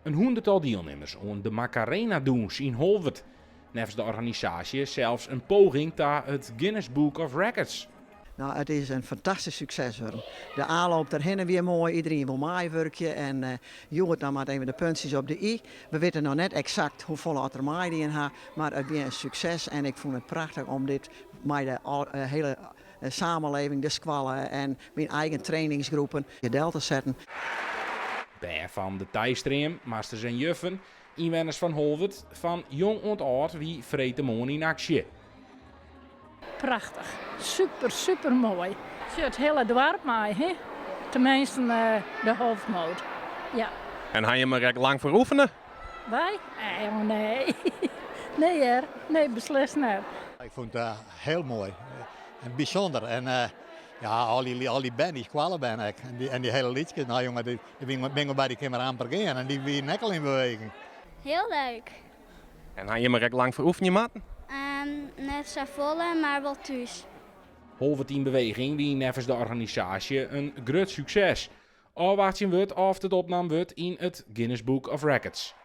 In hûnderttal dielnimmers oan de Macarena-dûns yn Holwert. Neffens de organisaasje sels in poging ta it Guinness Book of Records. No, it is in fantastysk sukses wurden. De aanloop derhinne wie moai, iderien wol meiwurkje en hjoed dan moat even de puntsjes op de i. We witte noch net eksakt hoefolle oft der meidien ha, mar it wie in sukses en ik fûn it prachtich om dit mei de hiele samenleving, de skoalle en myn eigen trainingsgroepen del te setten. Bern fan de Tijstream, masters en juffen, ynwenners fan Holwert, fan jong oant âld wie freedtemoarn yn aksje. Prachtich, super, super moai. Sjoch, it hiele doarp mei, hè? Teminsten de hoofdmoot. Ja. En ha jim der ek lang foar oefene? Wy? Nee, oh nee. Nee hear, nee beslist net. Ik fûn it hiel moai en bysûnder. En ja, al dy, al dy bern, dy skoallebern ek. En dy, en dy hiele lytskes, no jonge, dy, dy binne by dy kinne mar amper gean en dy wienen ek al yn beweging. Hiel leuk. En ha jim der ek lang foar oefenje moatten? Net safolle, mar wol thús. Holwert yn Beweging wie neffens de organisaasje in grut sukses. Ôfwachtsjen wurdt oft it opnaam wurdt yn it Guinness Book of Records.